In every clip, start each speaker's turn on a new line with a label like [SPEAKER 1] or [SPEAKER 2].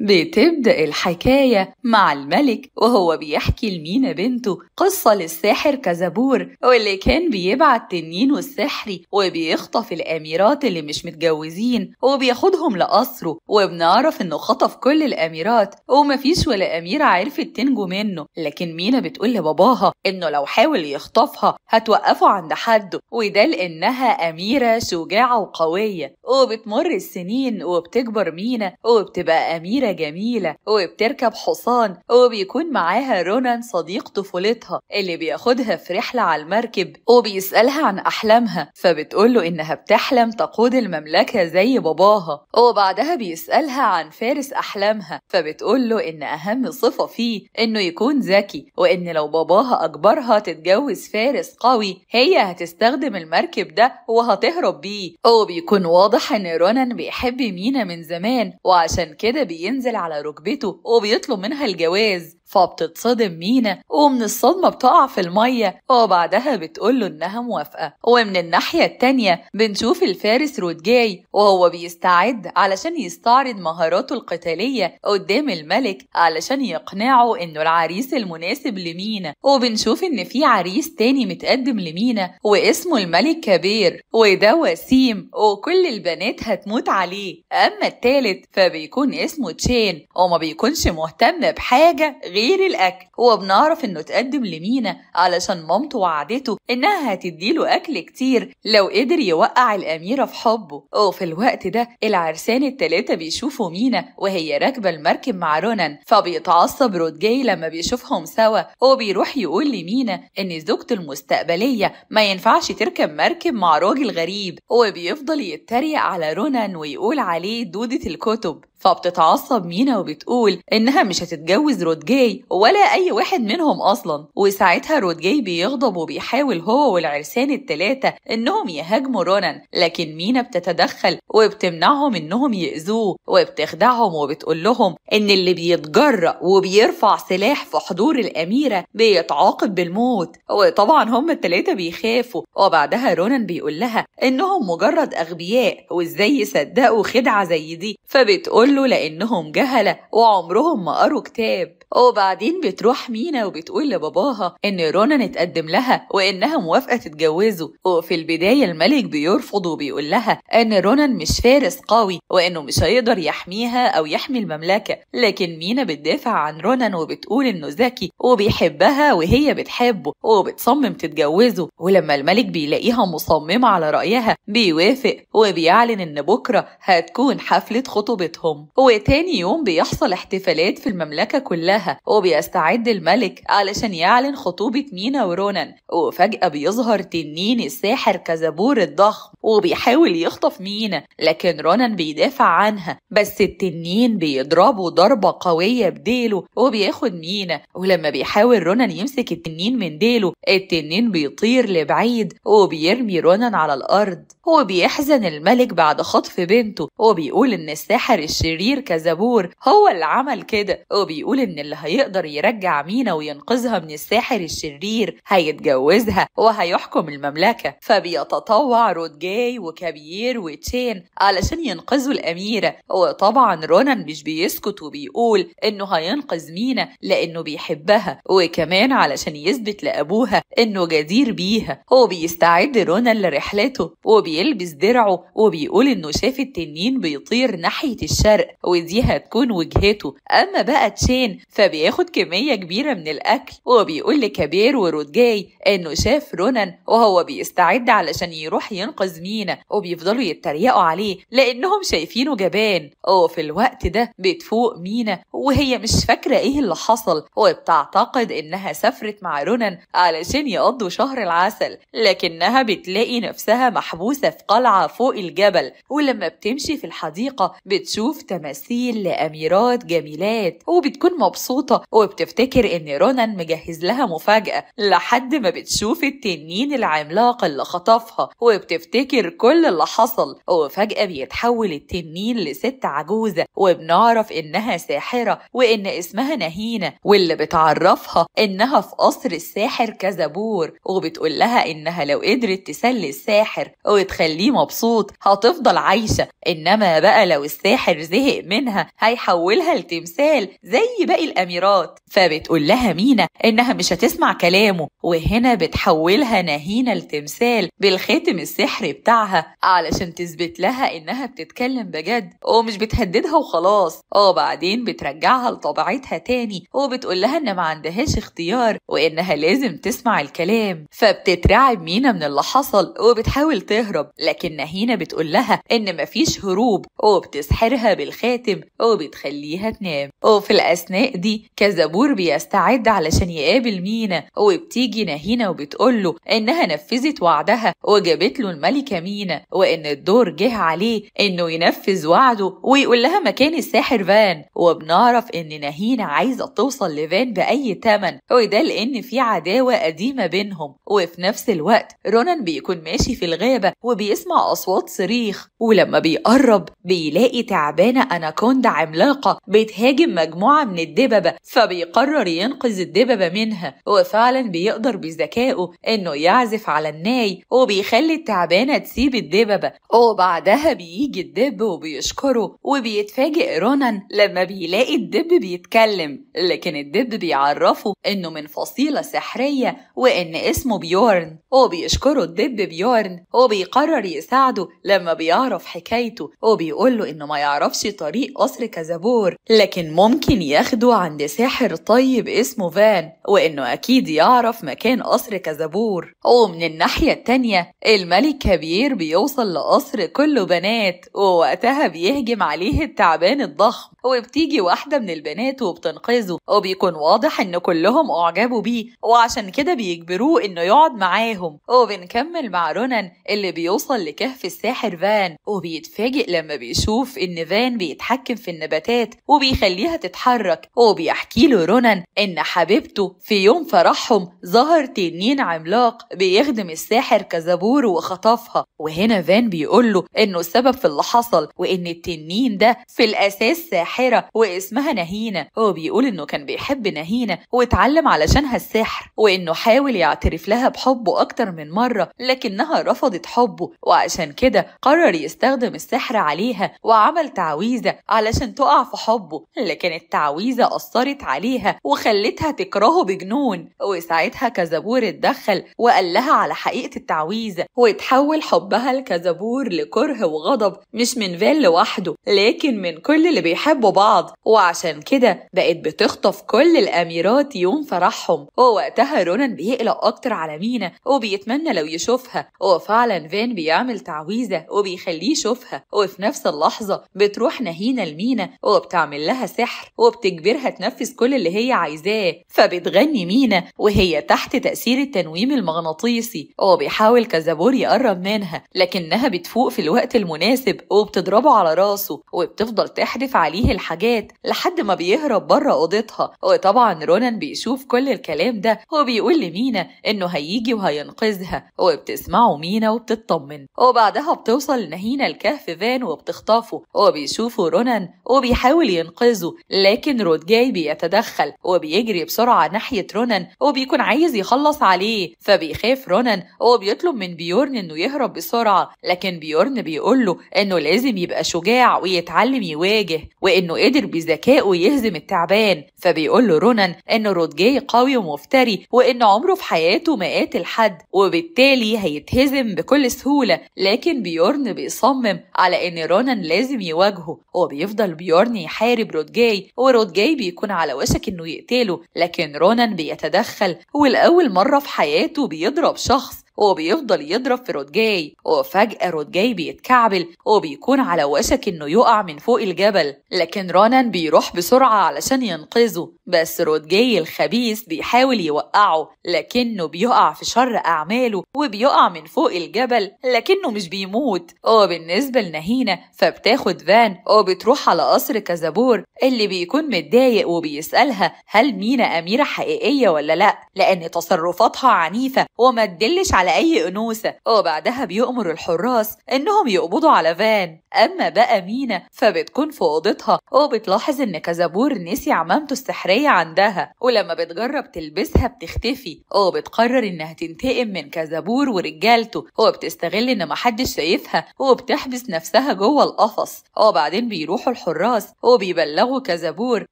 [SPEAKER 1] بتبدأ الحكاية مع الملك وهو بيحكي لمينا بنته قصة للساحر كازابور، واللي كان بيبعت تنينه السحري وبيخطف الأميرات اللي مش متجوزين وبياخدهم لقصره. وبنعرف انه خطف كل الأميرات ومفيش ولا أميرة عرفت تنجو منه، لكن مينا بتقول لباباها انه لو حاول يخطفها هتوقفه عند حده، وده لأنها أميرة شجاعة وقوية. وبتمر السنين وبتكبر مينا وبتبقى أميرة جميلة وبتركب حصان، وبيكون معاها رونان صديق طفولتها اللي بياخدها في رحلة على المركب وبيسألها عن أحلامها، فبتقوله إنها بتحلم تقود المملكة زي باباها. وبعدها بيسألها عن فارس أحلامها، فبتقوله إن أهم صفة فيه إنه يكون ذكي، وإن لو باباها أجبرها تتجوز فارس قوي هي هتستخدم المركب ده وهتهرب بيه. وبيكون واضح إن رونان بيحب مينا من زمان، وعشان كده بينزل على ركبته وبيطلب منها الجواز. فبتتصدم مينا ومن الصدمة بتقع في المية، وبعدها بتقوله إنها موافقة. ومن الناحية التانية بنشوف الفارس رودجاي وهو بيستعد علشان يستعرض مهاراته القتالية قدام الملك علشان يقنعه إنه العريس المناسب لمينا. وبنشوف إن في عريس تاني متقدم لمينا واسمه الملك كبير، وده وسيم وكل البنات هتموت عليه. أما التالت فبيكون اسمه تشين وما بيكونش مهتم بحاجة غير الأكل. وبنعرف إنه تقدم لمينا علشان مامته وعدته إنها هتديله أكل كتير لو قدر يوقع الأميرة في حبه. وفي الوقت ده العرسان التلاتة بيشوفوا مينا وهي راكبة المركب مع رونان، فبيتعصب رودجاي لما بيشوفهم سوا وبيروح يقول لمينا إن زوجته المستقبلية ما ينفعش تركب مركب مع راجل غريب، وبيفضل يتريق على رونان ويقول عليه دودة الكتب. فبتتعصب مينا وبتقول إنها مش هتتجوز رودجاي ولا أي واحد منهم أصلا. وساعتها رودجاي بيغضب وبيحاول هو والعرسان التلاتة إنهم يهاجموا رونان، لكن مينا بتتدخل وبتمنعهم إنهم يأذوه وبتخدعهم وبتقول لهم إن اللي بيتجرأ وبيرفع سلاح في حضور الأميرة بيتعاقب بالموت. وطبعا هم التلاتة بيخافوا. وبعدها رونان بيقول لها إنهم مجرد أغبياء وإزاي يصدقوا خدعة زي دي، فبتقول له لأنهم جهلة وعمرهم ما قروا كتاب. وبعدين بتروح مينا وبتقول لباباها إن رونان اتقدم لها وإنها موافقة تتجوزه. وفي البداية الملك بيرفض وبيقول لها إن رونان مش فارس قوي وإنه مش هيقدر يحميها أو يحمي المملكة، لكن مينا بتدافع عن رونان وبتقول إنه ذكي وبيحبها وهي بتحبه وبتصمم تتجوزه. ولما الملك بيلاقيها مصممة على رأيها بيوافق وبيعلن إن بكرة هتكون حفلة خطوبتهم. وتاني يوم بيحصل احتفالات في المملكة كلها، وبيستعد الملك علشان يعلن خطوبة مينا ورونان. وفجأة بيظهر تنين الساحر كازابور الضخم وبيحاول يخطف مينا، لكن رونان بيدافع عنها، بس التنين بيضربه ضربة قوية بديله وبياخد مينا. ولما بيحاول رونان يمسك التنين من ديله التنين بيطير لبعيد وبيرمي رونان على الأرض. وبيحزن الملك بعد خطف بنته وبيقول إن الساحر الشرير كازابور هو اللي عمل كده، وبيقول إن اللي هيقدر يرجع مينا وينقذها من الساحر الشرير هيتجوزها وهيحكم المملكة. فبيتطوع رودجاي وكابير وتشين علشان ينقذوا الأميرة. وطبعا رونان مش بيسكت وبيقول إنه هينقذ مينا لأنه بيحبها، وكمان علشان يثبت لأبوها إنه جدير بيها. وبيستعد رونان لرحلته وبيلبس درعه وبيقول إنه شاف التنين بيطير ناحية الشرق ودي هتكون وجهته. أما بقى تشين فبياخد كمية كبيرة من الأكل وبيقول لكبير ورودجاي إنه شاف رونان وهو بيستعد علشان يروح ينقذ مينا، وبيفضلوا يتريقوا عليه لأنهم شايفينه جبان. وفي الوقت ده بتفوق مينا وهي مش فاكرة إيه اللي حصل، وبتعتقد إنها سافرت مع رونان علشان يقضوا شهر العسل، لكنها بتلاقي نفسها محبوسة في قلعة فوق الجبل. ولما بتمشي في الحديقة بتشوف تماثيل لأميرات جميلات وبتكون مبسوطة وبتفتكر إن رونان مجهز لها مفاجأة، لحد ما بتشوف التنين العملاق اللي خطفها وبتفتكر كل اللي حصل. وفجأة بيتحول التنين لست عجوزة وبنعرف إنها ساحرة وإن اسمها نهينة، واللي بتعرفها إنها في قصر الساحر كازابور، وبتقول لها إنها لو قدرت تسلي الساحر وتخليه مبسوط هتفضل عايشة، إنما بقى لو الساحر زهق زهق منها هيحولها لتمثال زي باقي الأميرات. فبتقول لها مينا إنها مش هتسمع كلامه، وهنا بتحولها نهينة لتمثال بالخاتم السحري بتاعها علشان تثبت لها إنها بتتكلم بجد ومش بتهددها وخلاص. وبعدين بترجعها لطبيعتها تاني وبتقول لها إن ما عندهاش اختيار وإنها لازم تسمع الكلام. فبتترعب مينا من اللي حصل وبتحاول تهرب، لكن نهينة بتقول لها إن مفيش هروب وبتسحرها بالخاتم وبتخليها تنام. وفي الأثناء دي كازابور بيستعد علشان يقابل مينا، وبتيجي نهينة وبتقوله إنها نفذت وعدها وجابت له الملكة مينا، وإن الدور جه عليه إنه ينفذ وعده ويقول لها مكان الساحر فان. وبنعرف إن نهينة عايزة توصل لفان بأي تمن، وده لأن في عداوة قديمة بينهم. وفي نفس الوقت رونان بيكون ماشي في الغابة وبيسمع أصوات صريخ، ولما بيقرب بيلاقي تعبانة أناكوندا عملاقة بتهاجم مجموعة من الدببة، فبيقرر ينقذ الدببة منها. وفعلا بيقدر بذكائه إنه يعزف على الناي وبيخلي التعبانة تسيب الدببة. وبعدها بيجي الدب وبيشكره، وبيتفاجئ رونان لما بيلاقي الدب بيتكلم، لكن الدب بيعرفه إنه من فصيلة سحرية وإن اسمه بيورن، وبيشكره الدب بيورن وبيقرر يساعده لما بيعرف حكايته، وبيقوله إنه ما يعرفش طريق قصر كازابور لكن ممكن ياخده عند ساحر طيب اسمه فان، وإنه أكيد يعرف مكان قصر كازابور. ومن الناحية التانية الملك كبير بيوصل لقصر كله بنات، ووقتها بيهجم عليه التعبان الضخم، وبتيجي واحدة من البنات وبتنقذه، وبيكون واضح إن كلهم أعجبوا بيه وعشان كده بيجبروه إنه يقعد معاهم. وبنكمل مع رونان اللي بيوصل لكهف الساحر فان، وبيتفاجئ لما بيشوف إن فان بيتحكم في النباتات وبيخليها تتحرك. وبيحكي له رونان إن حبيبته في يوم فرحهم ظهر تنين عملاق بيخدم الساحر كازابور وخطفها، وهنا فان بيقول له إنه السبب في اللي حصل وإن التنين ده في الأساس ساحرة واسمها نهينة. وبيقول إنه كان بيحب نهينة واتعلم علشانها السحر، وإنه حاول يعترف لها بحبه أكتر من مرة لكنها رفضت حبه، وعشان كده قرر يستخدم السحر عليها وعمل تعويذة علشان تقع في حبه، لكن التعويذة أثرت عليها وخلتها تكرهه بجنون. وساعتها كازابور اتدخل وقال لها على حقيقة التعويذة، وتحول حبها لكازابور لكره وغضب مش من فان لوحده لكن من كل اللي بيحبوا بعض، وعشان كده بقت بتخطف كل الأميرات يوم فرحهم. ووقتها رونان بيقلق أكتر على مينا وبيتمنى لو يشوفها، وفعلا فان بيعمل تعويذة وبيخليه يشوفها. وفي نفس اللحظة بتروح نهينة لمينا وبتعمل لها سحر وبتجبرها تنفذ كل اللي هي عايزاه، فبتغني مينا وهي تحت تأثير التنويم المغناطيسي. وبيحاول كازابور يقرب منها لكنها بتفوق في الوقت المناسب وبتضربه على راسه وبتفضل تحدف عليه الحاجات لحد ما بيهرب بره اوضتها. وطبعا رونان بيشوف كل الكلام ده وبيقول لمينا انه هيجي وهينقذها، وبتسمعه مينا وبتطمن. وبعدها بتوصل نهينة لكهف فان وبتخطفه، وبيشوفه رونان وبيحاول ينقذه لكن رودجاي بيتدخل وبيجري بسرعة ناحية رونان وبيكون عايز يخلص عليه. فبيخاف رونان وبيطلب من بيورن انه يهرب بسرعة، لكن بيورن بيقوله انه لازم يبقى شجاع ويتعلم يواجه، وانه قدر بذكائه يهزم التعبان. فبيقول له رونان ان رودجاي قوي ومفتري وان عمره في حياته ما قاتل حد وبالتالي هيتهزم بكل سهولة، لكن بيورن بيصمم على ان رونان لازم يواجهه. وبيفضل بيورن يحارب رودجاي، ورودجاي بيكون على وشك انه يقتله، لكن رونان بيتدخل والأول مرة في حياته بيضرب شخص وبيفضل يضرب في رودجاي. وفجأة رودجاي بيتكعبل وبيكون على وشك انه يقع من فوق الجبل، لكن رونان بيروح بسرعة علشان ينقذه، بس رودجاي الخبيث بيحاول يوقعه لكنه بيقع في شر أعماله وبيقع من فوق الجبل لكنه مش بيموت. وبالنسبة لنهينة فبتاخد فان وبتروح على قصر كازابور اللي بيكون متضايق وبيسألها هل مينا أميرة حقيقية ولا لأ، لأن تصرفاتها عنيفة وما تدلش على على أي أنوثة. وبعدها بيؤمر الحراس إنهم يقبضوا على فان. أما بقى مينا فبتكون في أوضتها وبتلاحظ إن كازابور نسي عمامته السحرية عندها، ولما بتجرب تلبسها بتختفي، وبتقرر إنها تنتقم من كازابور ورجالته، وبتستغل إن محدش شايفها وبتحبس نفسها جوه القفص. وبعدين بيروحوا الحراس وبيبلغوا كازابور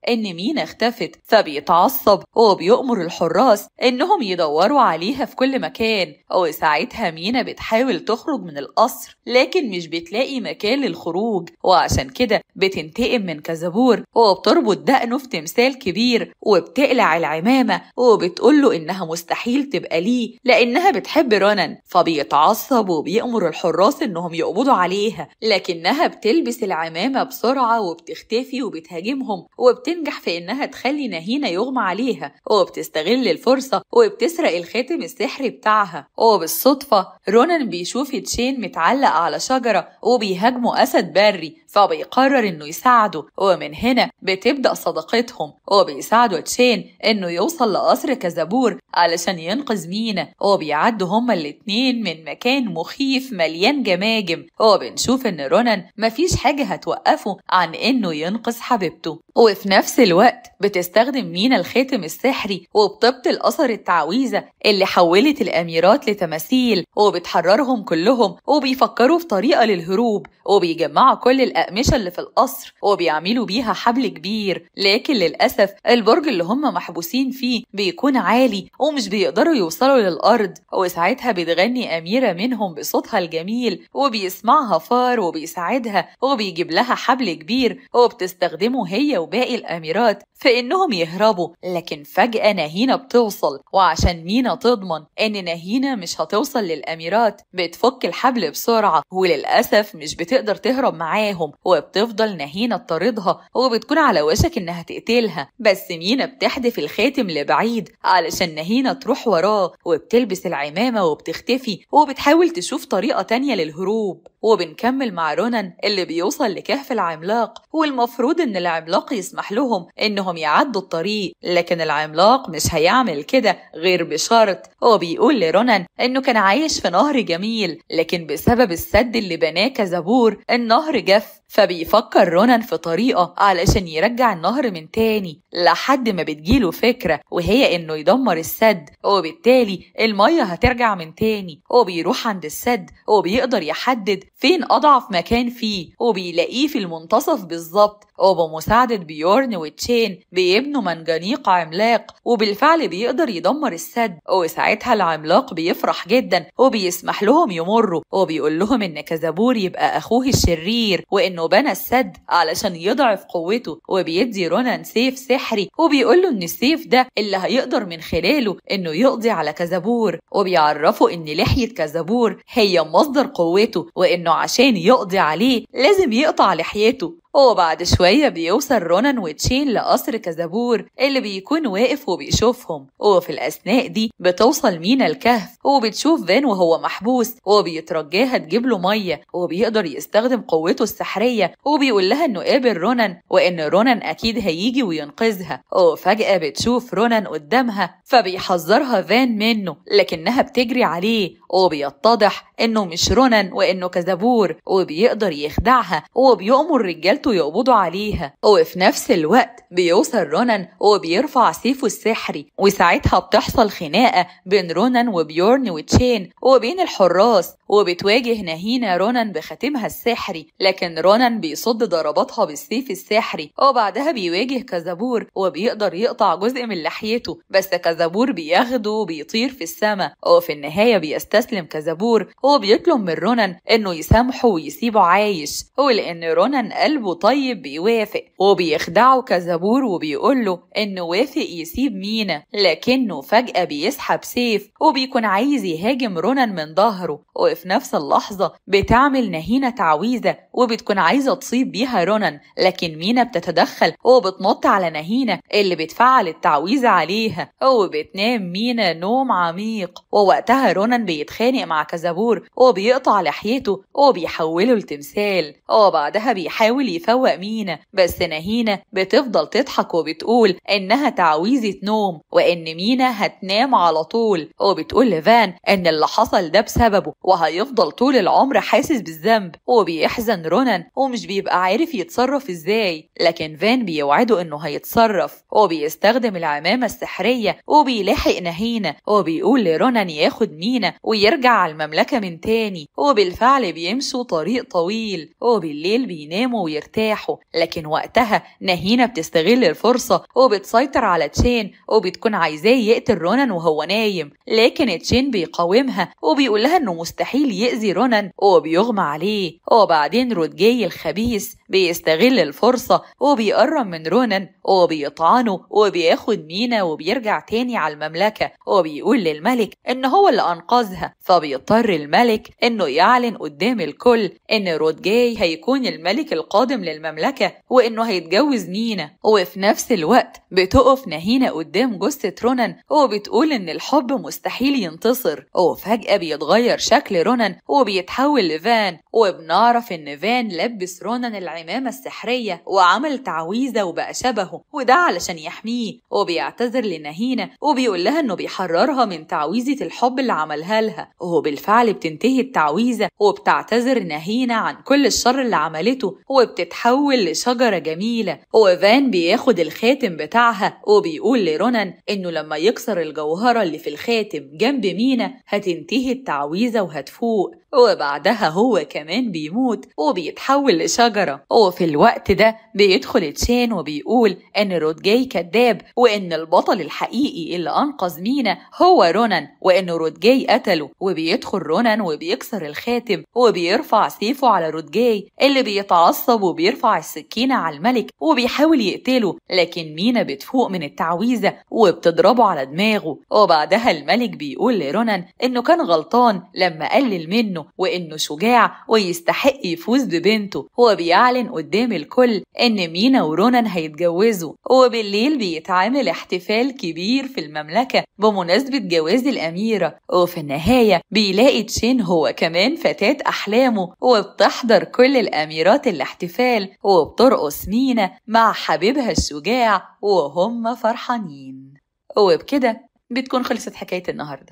[SPEAKER 1] إن مينا اختفت، فبيتعصب وبيؤمر الحراس إنهم يدوروا عليها في كل مكان. وساعتها مينا بتحاول تخرج من القصر لكن مش بتلاقي مكان للخروج، وعشان كده بتنتقم من كازابور وبتربط دقنه في تمثال كبير وبتقلع العمامة وبتقوله إنها مستحيل تبقى ليه لأنها بتحب رونان، فبيتعصب وبيأمر الحراس إنهم يقبضوا عليها، لكنها بتلبس العمامة بسرعة وبتختفي وبتهاجمهم وبتنجح في إنها تخلي نهينة يغمى عليها، وبتستغل الفرصة وبتسرق الخاتم السحري بتاعها. وبالصدفة رونان بيشوف تشين متعلق على شجرة وبيهاجمه أسد بري، فبيقرر إنه يساعده، ومن هنا بتبدأ صداقتهم، وبيساعده تشين إنه يوصل لقصر كازابور علشان ينقذ مينا، وبيعدوا هما الاتنين من مكان مخيف مليان جماجم، وبنشوف إن رونان مفيش حاجة هتوقفه عن إنه ينقذ حبيبته. وفي نفس الوقت بتستخدم مينا الخاتم السحري وبتبطل أثر التعويذة اللي حولت الأميرات لتماثيل، وبتحررهم كلهم، وبيفكروا في طريقة للهروب، وبيجمعوا كل الأقمشة اللي في القصر وبيعملوا بيها حبل كبير، لكن للأسف البرج اللي هم محبوسين فيه بيكون عالي ومش بيقدروا يوصلوا للأرض. وساعتها بتغني أميرة منهم بصوتها الجميل وبيسمعها فار وبيساعدها وبيجيب لها حبل كبير وبتستخدمه هي وباقي الأميرات في إنهم يهربوا. لكن فجأة نهينة بتوصل، وعشان مينا تضمن إن نهينة مش هتوصل للأميرات بتفك الحبل بسرعة، وللأسف مش بتقدر تهرب معاهم، وبتفضل نهينة تطاردها وبتكون على وشك إنها تقتلها، بس مينا بتحدف الخاتم لبعيد علشان نهينة تروح وراه، وبتلبس العمامة وبتختفي وبتحاول تشوف طريقة تانية للهروب. وبنكمل مع رونان اللي بيوصل لكهف العملاق، والمفروض إن العملاق يسمح لهم إنهم يعدوا الطريق، لكن العملاق مش هيعمل كده غير بشرط. هو بيقول لرونان إنه كان عايش في نهر جميل، لكن بسبب السد اللي بناه كازابور النهر جف، فبيفكر رونان في طريقة علشان يرجع النهر من تاني، لحد ما بتجيله فكرة وهي إنه يدمر السد وبالتالي المية هترجع من تاني. وبيروح عند السد وبيقدر يحدد فين أضعف مكان فيه، وبيلاقيه في المنتصف بالظبط، وبمساعدة بيورن وتشين بيبنوا منجنيق عملاق، وبالفعل بيقدر يدمر السد. وساعتها العملاق بيفرح جدا وبيسمح لهم يمروا، وبيقول لهم إن كازابور يبقى أخوه الشرير وإنه بنى السد علشان يضعف قوته، وبيدي رونان سيف سحري وبيقول له إن السيف ده اللي هيقدر من خلاله إنه يقضي على كازابور، وبيعرفه إن لحية كازابور هي مصدر قوته، وإنه عشان يقضي عليه لازم يقطع لحيته. وبعد شوية بيوصل رونان وتشين لقصر كازابور اللي بيكون واقف وبيشوفهم، وفي الأثناء دي بتوصل مينا الكهف وبتشوف فان وهو محبوس، وبيترجاها تجيب له مية، وبيقدر يستخدم قوته السحرية وبيقول لها إنه قابل رونان وإن رونان أكيد هيجي وينقذها. وفجأة بتشوف رونان قدامها فبيحذرها فان منه، لكنها بتجري عليه وبيتضح إنه مش رونان وإنه كازابور، وبيقدر يخدعها وبيأمر رجالته يقبضوا عليها. وفي نفس الوقت بيوصل رونان وبيرفع سيفه السحري، وساعتها بتحصل خناقة بين رونان وبيورن وتشين وبين الحراس، وبتواجه نهينة رونان بخاتمها السحري، لكن رونان بيصد ضرباتها بالسيف السحري. وبعدها بيواجه كازابور وبيقدر يقطع جزء من لحيته، بس كازابور بياخده وبيطير في السماء. وفي النهاية بيستسلم كازابور وبيطلب من رونان انه يسامحه ويسيبه عايش، ولان رونان قلبه طيب بيوافق، وبيخدعه كازابور وبيقوله انه وافق يسيب مينا، لكنه فجأة بيسحب سيف وبيكون عايز يهاجم رونان من ظهره. وفي نفس اللحظة بتعمل نهينة تعويذة وبتكون عايزة تصيب بيها رونان، لكن مينا بتتدخل وبتنط على نهينة اللي بتفعل التعويذة عليها، وبتنام مينا نوم عميق. ووقتها رونان بيتخانق مع كازابور وبيقطع لحيته وبيحوله لتمثال، وبعدها بيحاول يفوق مينا، بس نهينة بتفضل تضحك وبتقول إنها تعويذة نوم وإن مينا هتنام على طول، وبتقول لفان إن اللي حصل ده بسببه وهيفضل طول العمر حاسس بالذنب. وبيحزن رونان ومش بيبقى عارف يتصرف إزاي، لكن فان بيوعده إنه هيتصرف، وبيستخدم العمامة السحرية وبيلاحق نهينة، وبيقول لرونان ياخد مينا ويرجع على المملكة من تاني. وبالفعل بيمشوا طريق طويل، وبالليل بيناموا ويرتاحوا، لكن وقتها نهينة بتستغل الفرصة وبتسيطر على تشين وبتكون عايزاه يقتل رونان وهو نايم، لكن تشين بيقاومها وبيقول لها انه مستحيل يأذي رونان وبيغمى عليه. وبعدين رودجي الخبيث بيستغل الفرصة وبيقرب من رونان وبيطعنه وبياخد مينا وبيرجع تاني على المملكة، وبيقول للملك ان هو اللي انقذها. فبيضطر الملك انه يعلن قدام الكل ان رودجي هيكون الملك القادم للمملكة وانه هيتجوز مينا. وفي نفس الوقت بتقف نهينة قدام جثة رونان وبتقول ان الحب مستحيل ينتصر. وفجأة بيتغير شكل رونان وبيتحول لفان، وبنعرف ان فان لبس رونان العمامة السحرية وعمل تعويذة وبقى شبهه، وده علشان يحميه. وبيعتذر لنهينة وبيقول لها انه بيحررها من تعويذة الحب اللي عملها لها، وبالفعل بتنتهي التعويذة وبتعتذر نهينة عن كل الشر اللي عملته وبتتحول لشجرة جميلة. وفان بياخد الخاتم بتاعها وبيقول لرونان انه لما يكسر الجوهرة اللي في الخاتم جنب مينا هتنتهي التعويذة وهتفوق، وبعدها هو كمان بيموت وبيتحول لشجرة. وفي الوقت ده بيدخل تشين وبيقول ان رودجي كذاب وان البطل الحقيقي اللي انقذ مينا هو رونان وان رودجي قتله. وبيدخل رونان وبيكسر الخاتم وبيرفع سيفه على رودجي اللي بيتعصب وبيرفع السكينة على الملك وبيحاول يقتله، لكن مينا بتفوق من التعويذة وبتضربه على دماغه. وبعدها الملك بيقول لرونان انه كان غلطان لما قلل منه وانه شجاع ويستحق يفوز ببنته، وبيعلن قدام الكل ان مينا ورونان هيتجوزوا. وبالليل بيتعامل احتفال كبير في المملكة بمناسبة جواز الأميرة. وفي النهاية بيلاقي تشين هو كمان فتاة أحلامه، وبتحضر كل الأميرات الاحتفال وبترقص مينا مع حبيبها الشجاع وهم فرحانين. وبكده بتكون خلصت حكاية النهاردة.